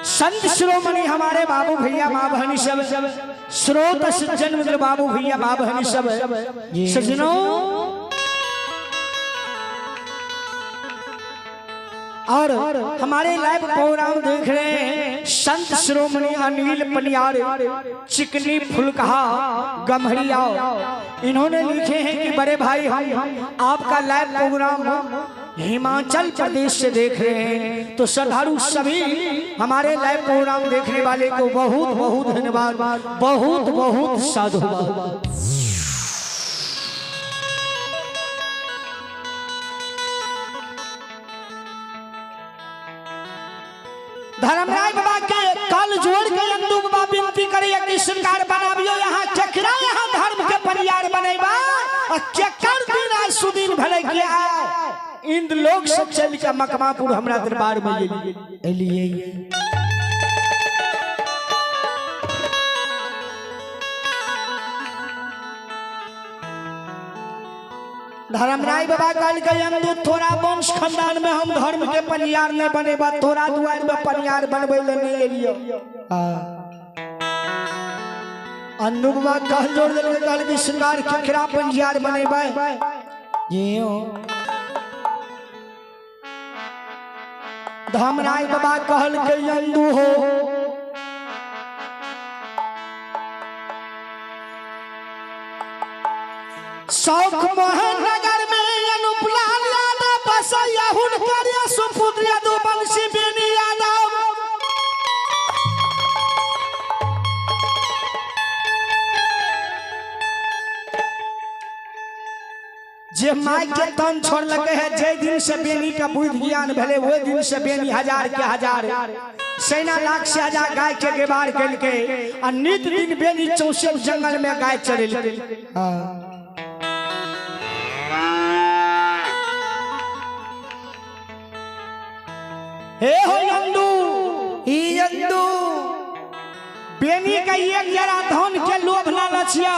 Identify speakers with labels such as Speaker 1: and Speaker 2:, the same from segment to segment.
Speaker 1: संत शिरोमणि हमारे बाबू भैया माँ बहनी सब, स्रोत सज्जन मित्र बाबू भैया माँ बहनी सब, सज्जनों और हमारे लाइव प्रोग्राम देख रहे हैं संत शिरोमणि अनिल पनियार चिकनी फुलकहा गम्हरिया, इन्होंने लिखे हैं कि बड़े भाई हम आपका लाइव प्रोग्राम हिमाचल प्रदेश से देख रहे हैं। तो श्रद्धालु सभी हमारे लाइव प्रोग्राम देखने वाले को बहुत बहुत धन्यवाद, बहुत बहुत साधुवाद। धर्मराय बाबा के कल जोड़ के अंदू बाबा विनती करे कि सरकार बनाबियो यहाँ केकरा यहाँ धर्म के परियार बनेबा और केकर दिन आज सुदिन भले के आए इंद्र लोक से चल के मकमापुर हमरा दरबार में एलिए। धर्मराय बाबा कहल के अंदू थोड़ा वंश खानदान में हम धर्म के परियार नहीं बनेबा, तोरा दुआर में परियार बनबै ले नहीं एलियो। अंदू बाबा कहल जोड़ देलकै, कहल कि श्रृंगार केकरा पंजियार बनेबै। धर्मराय बाबा कहल के अंदू हो शौक मोहन नगर में अनुपलाल यादव बसैया हुनकर सुपुत्र यदुवंशी बेनी यादव। जे माय के तन छोड़ लगे है, जे दिन से बेनी का बुद्धि ज्ञान भेले वो दिन से बेनी हजार के हजार सेना लाख से हजार गाय के गेबार के आ नित दिन बेनी चौसे जंगल में गाय चले। हे हो यंदू
Speaker 2: ई यंदू
Speaker 1: बेनी का एक जरा धन के लोभ लालचिया,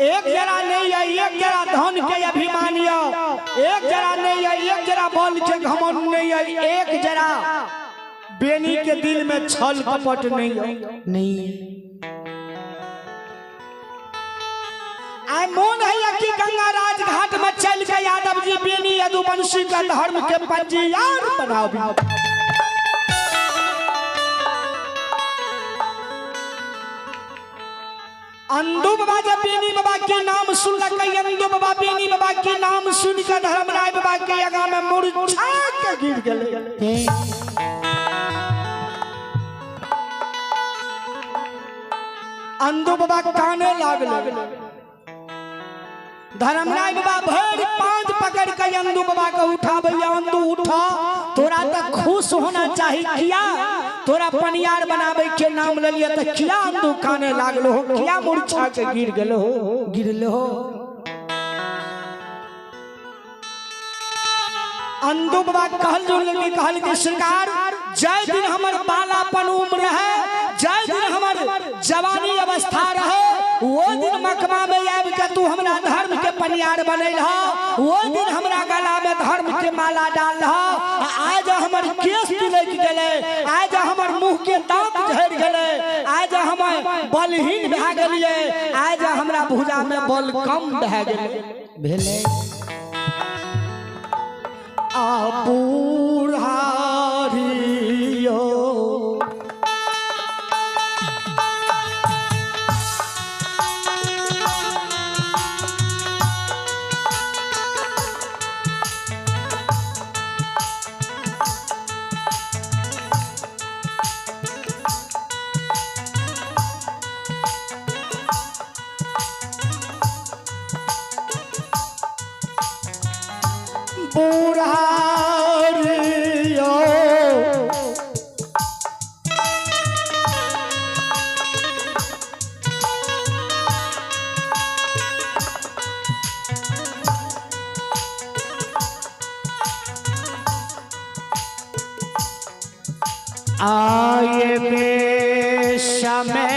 Speaker 1: एक जरा नहीं है एक जरा धन के अभिमान, एक जरा नहीं है एक जरा बल के घमंड नहीं है, एक जरा बेनी के दिल में छल कपट नहीं है
Speaker 2: नहीं।
Speaker 1: आय मोन है कि गंगा राज घाट में चल के यादव जी बेनी यदुवंशी का धर्म के पंजीयार बनाओ। अंदू बाबा जब बेनी बाबा के नाम सुन लगे, अंदू बाबा बेनी बाबा के नाम सुन के धर्मराय बाबा के आगा में मुरझा के गिर गेले। अंदू बाबा काने लागले। धर्मराय बाबा भर पांच पकड़ के अंदू बाबा के उठाबे, अंदू उठा तोरा तक खुश होना चाहिए, किया तोरा पनियार बनाबे के नाम ले लिया त किया अंदू काने लागलो हो, किया मूर्छा के गिर गेलो हो
Speaker 2: गिरलो हो।
Speaker 1: अंदू बाबा कहल जो कहल के सरकार जय दिन हमर बालापन उम्र है, जय दिन हमर जवानी अवस्था रहे, वो दिन मकमा में आबि के तू हमरा धर्म के पनियार बनैल हो, वो दिन हमरा गला में धर्म के माला डाल हो। आज हमर केस तिलक गेलै, आज हमर मुँह के दांत झड़ि गेलै, आज हम बलहीन भए गेलियै, आज हमरा भुजा में बल कम भए गेलै
Speaker 2: भेलै।
Speaker 1: आ बुढ़ारियो बुढ़ारियो आए में समय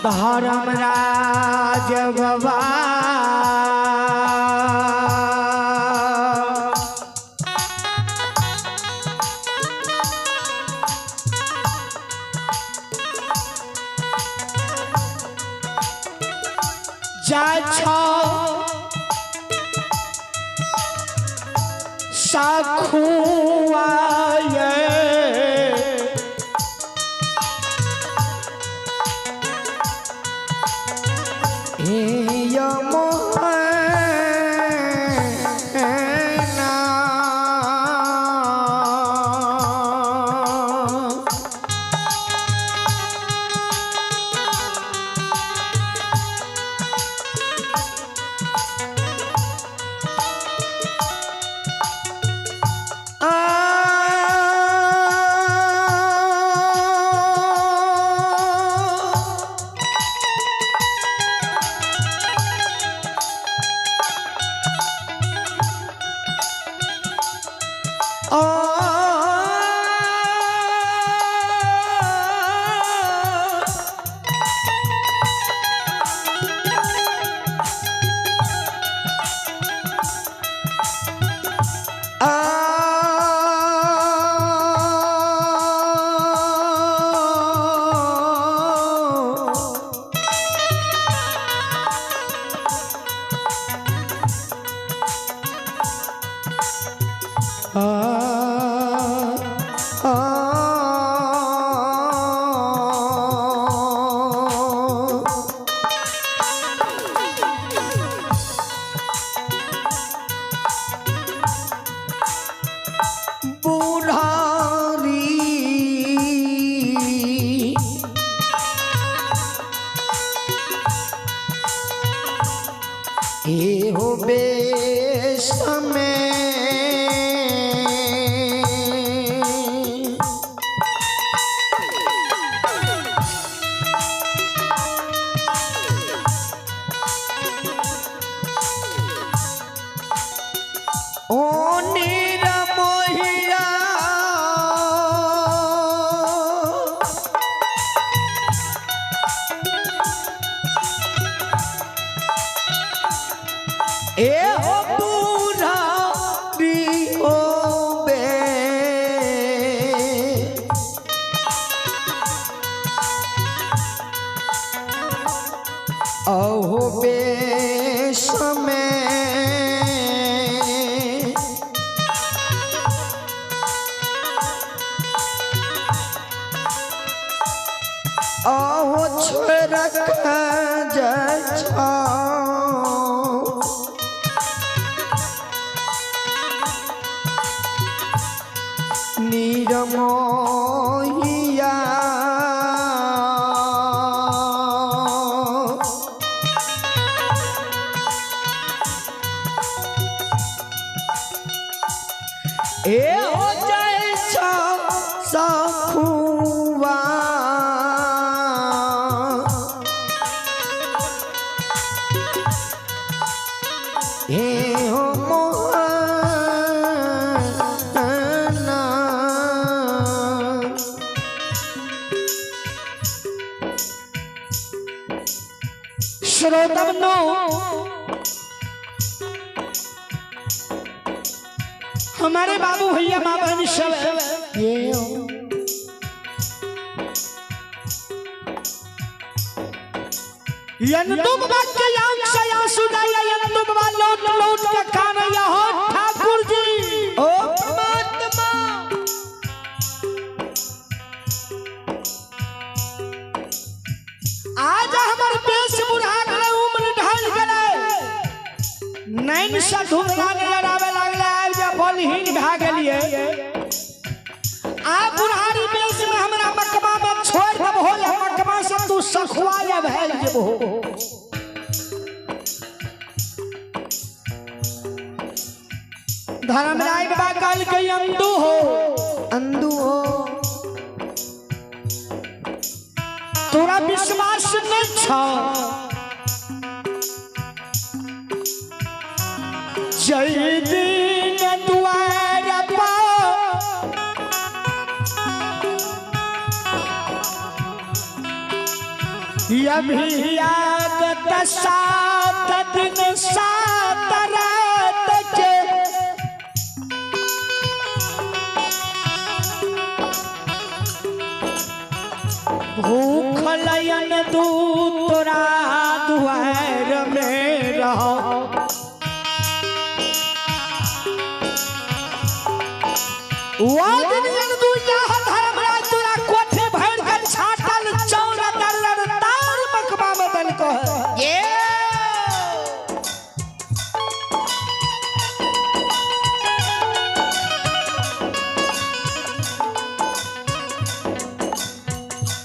Speaker 2: धर्मराज बाबा
Speaker 1: जाय छौ सखुआ
Speaker 2: हे यमुना बुढ़ारी हे हो बेसमे ओ नीर मोहिया ए हो बूढ़ा ओ बे अहो बेसमे अहो छोड़क जा निरमोहिया ए हो जाए सखुआ हे हो मोहना
Speaker 1: श्रोतमनो हमारे बाबू भैया माँ बहन सब
Speaker 2: ये हो
Speaker 1: यंदु बाबा के आंख से आंसू जाया यंदु बाबा लौट लौट के कानैया हो ठाकुर जी
Speaker 2: ओ परमात्मा
Speaker 1: आज हमर बेस बुढ़ा गए उम्र ढल गए नैन से धुंधला नजर आवे लागले आब जे बलहीन भए गेलिए आ बुढ़ारी बेस में हमरा मकबा में छोड़ देब हो या मकबा से तू सखुआ या भैल जेब हो धर्मराय बाबा कहल के अंदू हो
Speaker 2: अंधु हो
Speaker 1: तोरा विश्वास नहीं छौ जय दिन दुआर पर या अभियागत 7 दिन 7 रात के भूख लयन दू तोरा दुआर में रहो। वो दिन यन दू यहाँ धर्मराज तोरा कोठे भर के छाटल चौर दर्र तार मकबा में दल को है।
Speaker 2: ये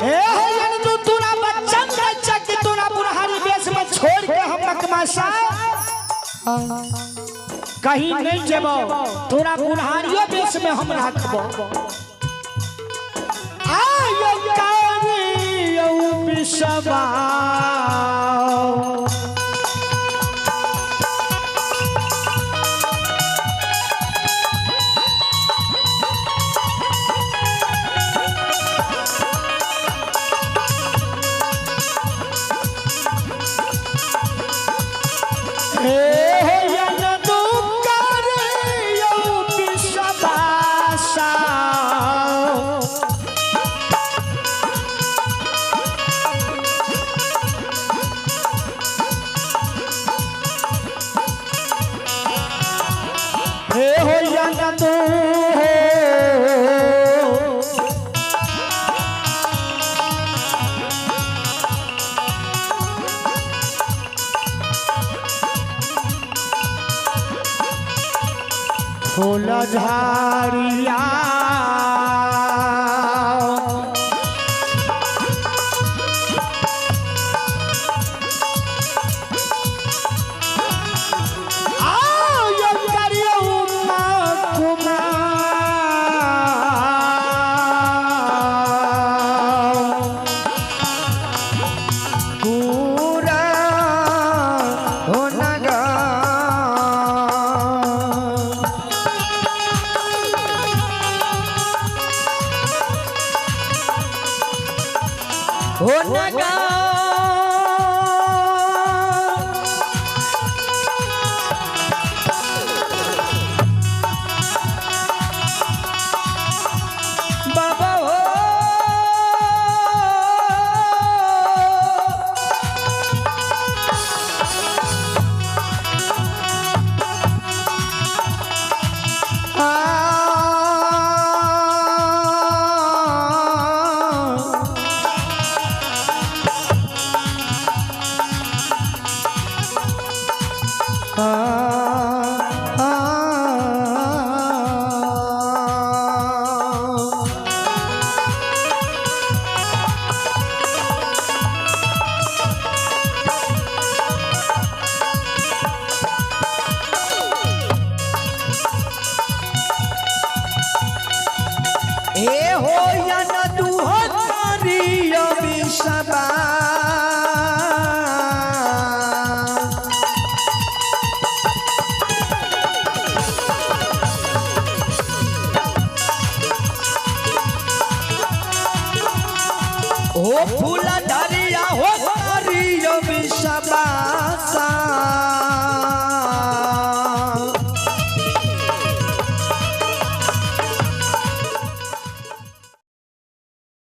Speaker 1: ए हो यन दू तोरा बच्चन के चक तोरा बुढ़ारी बेस में छोड़ के हम मकमा सा कहीं नहीं जेबो, तोरा बुढ़ारियो बेस में हम राखबो। आयो करियो विश्वास। हे यन दू करियो विश्वास। हे हो यन दू हो फूल झाड़िया आयो करियो कुमार।
Speaker 2: पूरा हो नगा। हो नगा। बाबा हो। ए हो या न तू हो तारी अभिशबा। ओ फूला धरिया हो तारी अभिशबा।